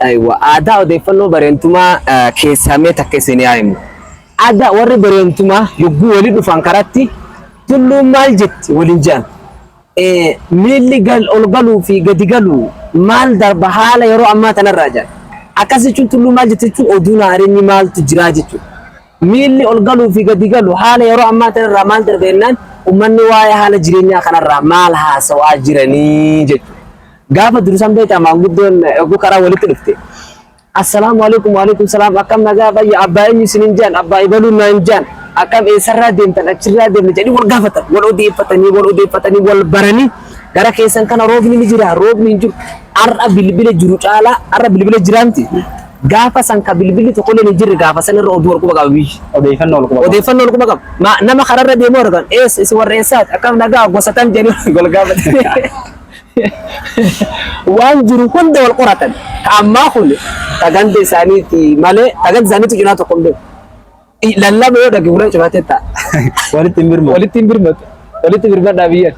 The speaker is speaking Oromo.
Aywa, aadaa odeeffannoo bareentumaa keessaa mee takka isin haa himu. Aadaa warri bareentumaa yogguu wali dhufan karatti tulluun maal jetti waliin jedhan. Miilli gal ol galuu fi gadi galu maal darba haala yeroo ammaa tanarraa jedhan. Akkas jechuun tulluun maal jetti jechuun oduun haarenyi maaltu jiraa jechuudha. Miilli ol galuu fi gadi galu haala yeroo ammaa tanarraa maal darba jennaan ummanni waa'ee haala jireenyaa kanarraa maal haasawaa jiranii jechuudha. Gaafa dursan beektaa maanguddoon yogguu karaa walitti dhufte. Assalaamu alaikum wa alaikum salaam, akkam nagaa fayya, abbaa eenyu isinin jedhan, abbaa ibaluu naan jedhan, akkam eessarraa deemtan, achirraa deemne jedhanii wal gaafatan, wal odeeffatanii, wal odeeffatanii, wal baranii, gara keessan kana roobni ni jira, roobni hin jiru, har'a bilbila jiru caalaa har'a bilbila jiraanti gaafa san ka bilbilli tokkollee hin jirre gaafa san irra oduu wal quba qaba biyyi. Odeeffannoo wal quba qaba. Odeeffannoo wal quba qaba. Nama kararra deemu argan, eessa isin warra eessaati, akkam nagaa, gosa tam jedhanii wal gaafatan. Waan jiru hunda wal qoratan. Ka ammaa kun ta ganda isaaniiti malee ta ganda isaaniitu cinaa tokko hin beeku. Lallaba yoo dhage ulaa cufatee ta'a. Walitti hin birmatu. Walitti hin birmatu. Walitti birmadhaa biyyan.